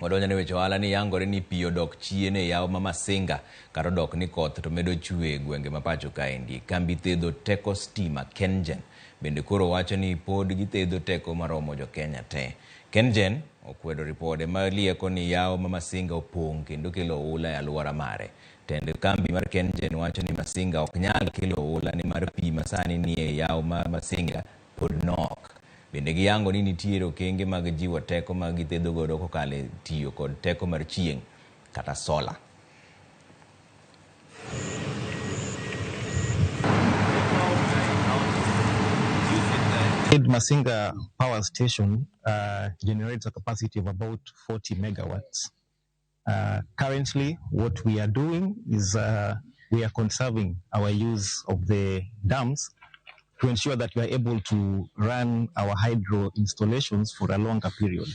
Wadonjo ne weche ohala ni yangore ni pi odok chien e yawo ma Masinga kata odok ni koth to medo chwe e gwenge ma pacho kaendi. Kambi thedho teko stima KenGen bende koro wacho ni pod githedho teko maromo jo Kenya te. KenGen okwedo ripode ma lieko ni yawo ma Masinga opong' kendo kelo oula e alwora mare. Tend kambi mar KenGen wacho ni Masinga ok nyal kelo oula nimar pi masani nie yawo ma Masinga pod nok. Bende giyango ni nitiere okenge mag jiwo teko ma githedho godo kokalo e tiyo kod teko mar chieng' kata sola. Masinga Power Station generates a capacity of about 40 megawatts. Currently, what we are doing is we are conserving our use of the dams to ensure that we are able to run our hydro installations for a longer period.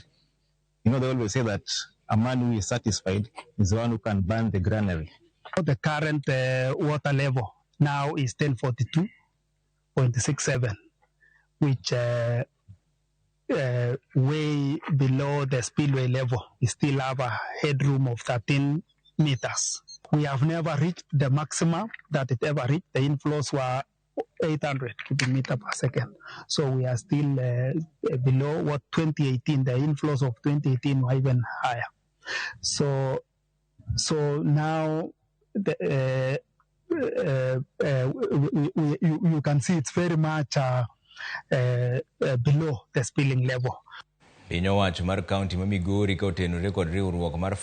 You know, they always say that a man who is satisfied is the one who can burn the granary. The current water level now is 1042.67, which way below the spillway level. We still have a headroom of 13 meters. We have never reached the maximum that it ever reached. The inflows were 800 cubic meter per second. So we are still below what 2018, the inflows of 2018 were even higher. So now the, you can see it's very much below the spilling level. Piny owacho mar kaunti ma Migori ka otenore kod riwruok mar